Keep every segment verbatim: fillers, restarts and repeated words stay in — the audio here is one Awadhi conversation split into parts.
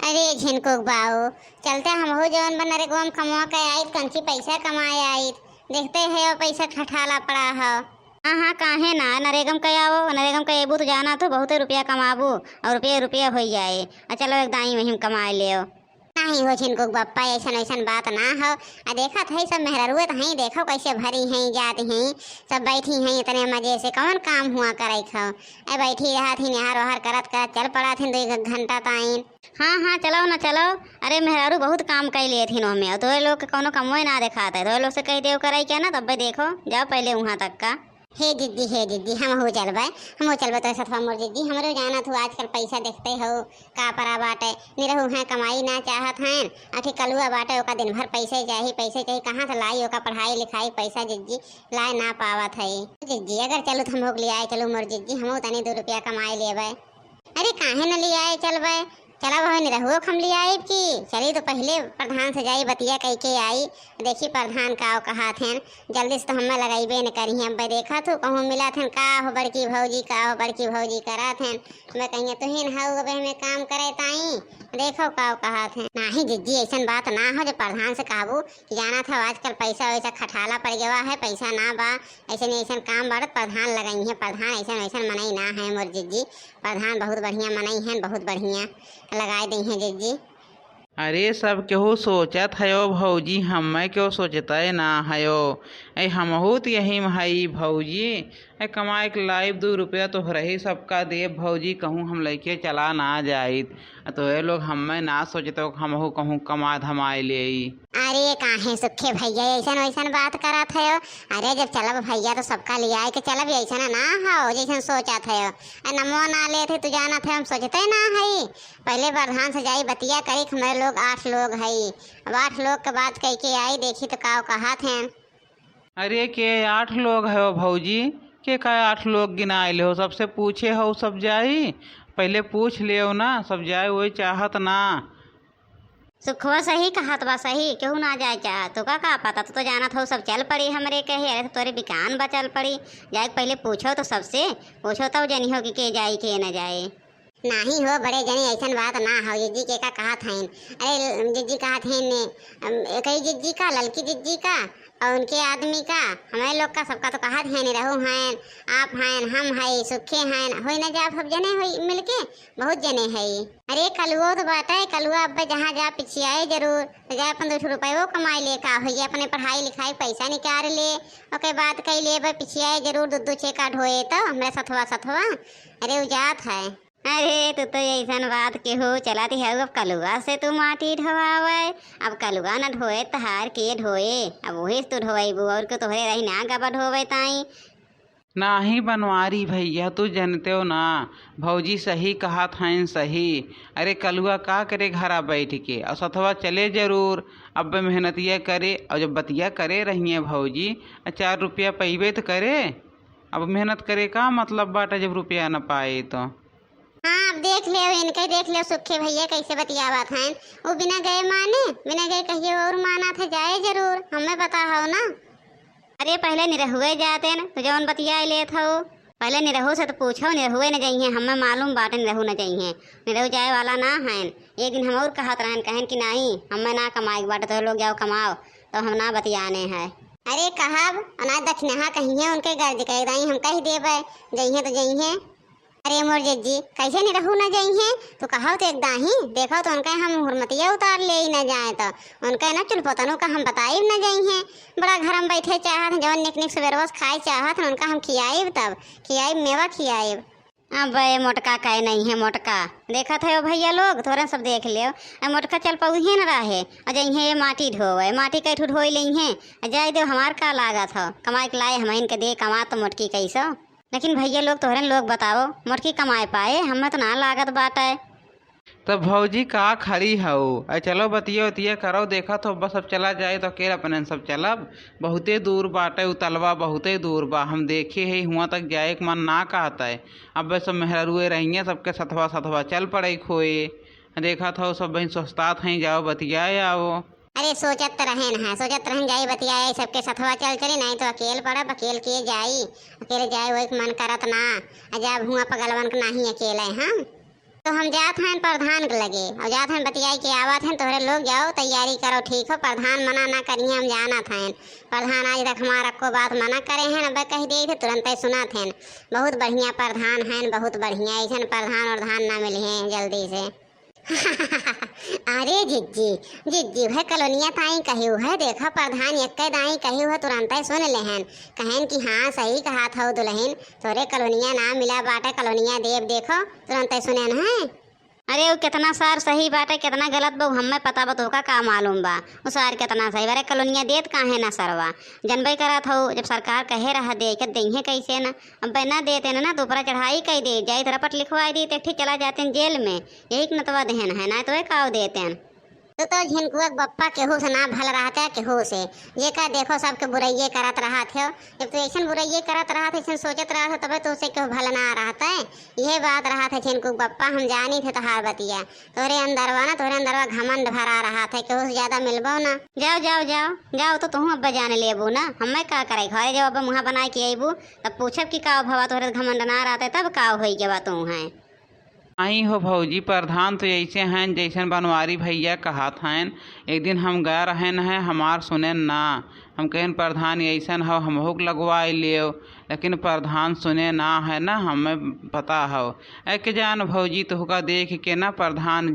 अरे झिनकुक बाऊ, चलते हमहू जौन बा नरेगवा में कमवा के आइत, कनखी पैसा कमाए आइत। देखते है वो पैसा ठठाला पड़ा हो। हाँ, हाँ, काहे ना, नरेगा में कयावो, नरेगा में कयाबू तो जाना तो बहुते रुपया कमाबू और रुपया रुपया होइ जाए। आ चलो एक दाई वहीं कमाए लेओ। नाही हो झिनकुक बप्पा, ऐसन वैसन बात ना हो। आ देखत है सब मेहरारुए तो हैं, देखो कैसे भरी हैं, जात हैं, सब बैठी हैं इतने मजे से, कौन काम हुआ करे खो। ए बैठी रहत ही, निहार ओहार करत करत चल पड़त हैं दो एक घंटा ताइन। हाँ, हाँ, चलो ना, चलो। अरे, मेहरारू बहुत काम कइ लेत हिन ओहमे, और तोहरे लोग के कौनो कमवे ना देखात है। तोहरे लोग से कहि देव करइ के ना, तब्बे देखो, जाओ पहिले उहाँ तक का। हे जिज्जी, हे जिज्जी, हमहू चलबे, हमहू चलबे तोहरे सथवा मोर जिज्जी। हमरो जानत हो, आजकल पैसा देखते हो, का परा बाटे, निरहू हैं, कमाई ना चाहत हैं, अठी कलुआ बाटे, ओका दिन भर पैसे चाही, पैसे चाही, कहाँ से लाई ओका पढ़ाई लिखाई पैसा जिज्जी, लाए ना पावत है। जिज्जी, अगर चलू तो हमहू के लियाए चलू मोर जिज्जी, हमहू तनी दो रुपया कमाए लेबे। अरे काहे न लियाए चलबे, चला वह निरहुओ के हम लियाइब की। चली तो पहिले प्रधान से जाई बतिया कइके आई, देखी प्रधान का कहत हैं। जल्दी से तो हमें लगाइबे न करी हैं। अब देखा तू कहूँ मिला थेन का हो बड़की भौजी, का हो बड़की भौजी करत हैं। मैं कहिए तुहिन हऊ अब हमें काम करे ताई, देखो का कहत हैं। नाही जिज्जी ऐसन बात ना हो जो प्रधान से कहबू कि जाना था आजकल पैसा वैसा खटाला पड़ गवा है, पैसा ना बा, ऐसे नहीं ऐसन काम बाड़त प्रधान लगाई हैं, प्रधान ऐसन वैसन मनई ना है मोर जिज्जी। प्रधान बहुत बढ़िया मनई हैं, बहुत बढ़िया लगाए दई हैं जिज्जी। अरे सब केहू सोचत हयो भौजी, हम्मे केहू सोचते ना हयो। ए हमहू त यही में हई भौजी। ए कमाए के लाइब दू रुपया तोहरही सबका देब भौजी, कहूँ हम लइके चला ना जाइत। आ तोहरे लोग हम्मे ना सोचतो कि हमहू कहूँ कमा धमाए लेई। अरे काहे सुखे भैया ऐसन वैसन बात करत हयो? अरे जब चलब भैया तो सबका लियाए के चलब, ऐसन ना हो जैसन सोचत हयो। आ नमो ना लेत है, तू जानत है हम सोचते ना हई। पहिले प्रधान से जाई बतिया करी कि हमरे लोग आठ लोग हई। अब आठ लोग के बात कइके आई, देखी तो का कहत हैं। अरे के आठ लोग है हो भौजी? के का आठ लोग गिनाए ले हो? सबसे पूछे हो सब जाई, पहिले पूछ लेओ ना, सब जाए वही चाहत ना। सुखवा सही कहत बा, सही केहू ना जाए चाहत। तोका का पता, तू तो जानत हो सब चल पड़ी हमरे कहे। अरे तो तोरे बिकान बा चल पड़ी, जाए के पहिले पूछो तो सबसे, पूछो तब जनी हो कि के जाई के न जाए। नाही हो बड़े जनी, ऐसन बात ना हो, जिज्जी के का कहत हईन। अरे जिज्जी कहत हईन ने, अम, एकई जिज्जी का, ललकी जिज्जी का, और उनके आदमी का, हमारे लोग का, सबका तो कहत हईन, रहू हईन, आप हईन, हम हई, सुखे हईन, होई ना जा सब जने होई मिलके, बहुत जने हई। अरे कलुओ तो बाटे, कलुआ अब्बे जहाँ जा पिछियाए जरूर, तो जा अपन दो ठो रुपयो कमाई ले, का होई, अपने पढ़ाई लिखाई पैसा निकाल ले, ओके बात कई ले, बे पिछियाए जरूर, दो दो छेका ढोए तो हमरे सथवा सथवा। अरे उ जात है। अरे, तू तो ऐसन बात के हो, चलत हऊ, अब कलुआ से तू माटी ढोवावे। अब कलुआ न ढोए, तहार के ढोए, अब वही से तू ढोएबू, और के तोहरे रही ना गबा ढोवे ताई। नाही बनवारी भैया, तू जनते हो ना, भौजी सही कहत हईन सही। अरे, कलुआ का करे घरा बैठ के, और सथवा चले जरूर, अब मेहनतिया करे, और जब बतिया करे रहिए भौजी, आ चार रुपया पइबे तो करे। अब मेहनत करे का मतलब बाटे जब रुपया न पाए तो। हाँ, अब देख लेव, इनके देख लेव, सुखे भैया कैसे बतियावत हैं। वो बिना गए माने, बिना गए कहियो और मानत है, जाए जरूर, हमें पता हो ना। अरे, पहिले निरहुए जाते न, तो जौन बतिया लेत हो, पहिले निरहु से तो पूछो, निरहुए न जइहें, हमें मालूम बाटे निरहु न जइहें। निरहु जाए वाला ना हैं। एक दिन हम और कहत रहन, कहन कि नहीं, हमें ना कमाए के बाटे, तो लोग जाओ कमाओ, तो हम ना बतियाने हैं। अरे कहब, अनाज दक्षिणहा कहिए उनके गर्ज के दाई हम कह देबे, जइहें तो जइहें। अरे मोर जिज्जी, कैसे निरहू न जइहें? तू कहव तो एक दाही, देखव तो उनके हम हुरमतिया उतार लेई न जाए तो, उनके ना चुलपोतनू का हम बताइब न जइहें। बड़ा घर में बैठे चाहत हैं, जवन निक निक सुबेरवा से खाए चाहत हैं, उनका हम खियाइब तब, खियाइब मेवा खियाइब। अबे मोटका कहे नहीं है मोटका, देखत है ओ भैया लोग, तोरे सब देख लेव। ए मोटका चल पउहिए न रहे, और जइहें ये माटी ढोवे, माटी कैठू ढोई लेइहें, और जाए देव हमार का लागत हो, कमाए के लाए हमहिन के दे, कमा तो मोटकी कैसो। लेकिन भैया लोग, तोहरे लोग बताओ, मोटकी कमाए पाए, हमें तो ना लागत बाटे। तो भौजी का खड़ी हऊ? अरे चलो बतिया उतिया करो, देखत हो बस अब चला जाए तो अकेले अपने सब चलब। बहुते दूर बाटे उतलवा, बहुते दूर बा, हम देखे है हुआं तक जाए के मन ना कहत है। अब सब मेहरारुए रहिए, सबके सथवा सथवा चल पड़े खोए। देखत हो सब बहिन सोचतात हैं, जाओ बतियाए आओ। अरे सोचत त रहेन है, सोचत रहेन जाई बतियाए, सबके सथवा चल चली, नहीं तो अकेल पड़ब, अकेल के जाई, अकेले जाए वही के मन करत ना। आ जाब हुआं पगलवन के नाही अकेले हम। तो हम जात हैं प्रधान के लगे और जात हैं बतियाई के आवत हैं, तोहरे लोग जाओ तैयारी करो, ठीक हो? प्रधान मना ना करिए, हम जानत हैं। प्रधान आज तक हमारा को बात मना करे हैं, अब कह दिए थे तुरंत ही सुनत हैं। बहुत बढ़िया प्रधान हैं, बहुत बढ़िया, ऐसन प्रधान और धान ना मिले हैं जल्दी से। अरे जिज्जी, जिज्जी, वह कलोनिया ताई कही है, देखो प्रधान यक्के दाई कही है, तुरंत ही सुन लेहन। कहेन कि हाँ, सही कहा था दुल्हन, तोरे कलोनिया ना मिला बाटे, कलोनिया देव, देखो, तुरंत ही सुनेन है। अरे, वो कितना सार सही बाटे, कितना गलत बा, उ हम्मे पता बा, तोहका का मालूम बा? उ सार कितना सही बा। अरे, कलोनिया देत काहे ना सरवा? जनबे करत हौ, जब सरकार कहे रहा दे, के देइहे कैसे ना? अब ना देते ना, ना तो ऊपर चढ़ाई कई दे, जाइत रपट लिखवाई दी, ते ठीक चला जाते हैं जेल में। यही के नतवा देहन है, ना तो काव देते हैं। तो, तो झिनकुआ के बप्पा केहू से ना भल रहते, केहू से। जेका देखो सबके बुराइये करत रहत हो। जब तू ऐसन बुराइये करत रहत, ऐसन सोचत रहत हो, तबे तो उसे केहू भल ना रहते। यह बात रहत है झिनकू बप्पा, हम जानी थे तोहार बतिया। तोरे अंदरवा ना, तोरे अंदरवा घमंड भरा रहत है, केहू से ज्यादा मिलबो ना। जाओ, जाओ, जाओ, जाओ, तो तुहूँ अब्बा जान लेबू ना। हमें का करे, घरे जब अब्बा मुँहा बनाए के अइबू, तब पूछब कि का भवा, तोरे घमंड ना रहते, तब का होई गवा तू हैं। आई हो भौजी, प्रधान तो ऐसे हैं जैसन बनवारी भैया कहत हैं। एक दिन हम गए रहन है, हमार सुने ना। हम कहन प्रधान ऐसन हो, हमहू के लगवाई लेव, लेकिन प्रधान सुने ना है ना, हमें पता हो। ए के जान भौजी, तोहका देख के ना प्रधान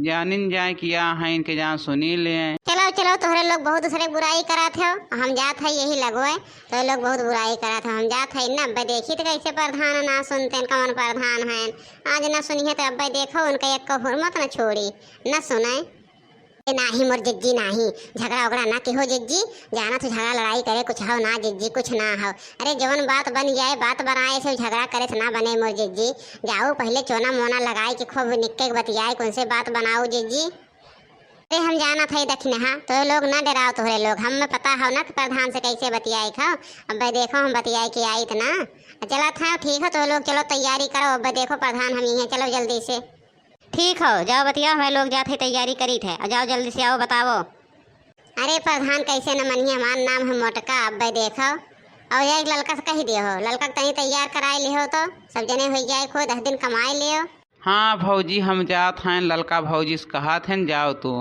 जानिन जाए कि या हैं, इनके जान सुनी ले। चलो, चलो, तोहरे लोग बहुत दूसरे बुराई करत हो, हम जात है यही लगवे, तो लोग बहुत बुराई करत हो, हम जात है ना, अब्बे देखी तो कैसे प्रधान ना सुनते हैं, कौन प्रधान हैं। आज ना सुनिए तो अब्बे देखो उनका एक को हुरमत ना छोड़ी, ना सुने। ए नाही मोर जिज्जी नाही, झगड़ा ओगड़ा ना किहो जिज्जी, जाना तो झगड़ा लड़ाई करे कुछ हो ना जिज्जी, कुछ ना हो। अरे जवन बात बन जाए, बात बनाए से झगड़ा करे से ना बने मोर जिज्जी। जाओ पहले चोना मोना लगाए के खूब निक्के के बतियाए, कौन से बात बनाओ जिज्जी। अरे हम जाना था दखिनहा, तो लोग ना डराओ तोहरे लोग, हम में पता हो ना कि प्रधान से कैसे बतियाए खाओ। अब भाई देखो हम बतियाए के आई तना। चला था ठीक हो, तो लोग चलो तैयारी करो, अब भाई देखो प्रधान हम यहीं, चलो जल्दी से। ठीक हो, जाओ बतियाओ, हमें लोग जात है तैयारी करी थे, और जाओ जल्दी से आओ बताओ। अरे प्रधान कैसे न मनिए, हमार नाम है मोटका, अब भाई देखो। और एक ललका से कही दियो हो, ललका के तनी तैयार कराए लिहो तो सब जने हो जाए, खो दस दिन कमाए लियो। हाँ भौजी, हम जात हैं, ललका भौजी से कहत हैं, जाओ तू।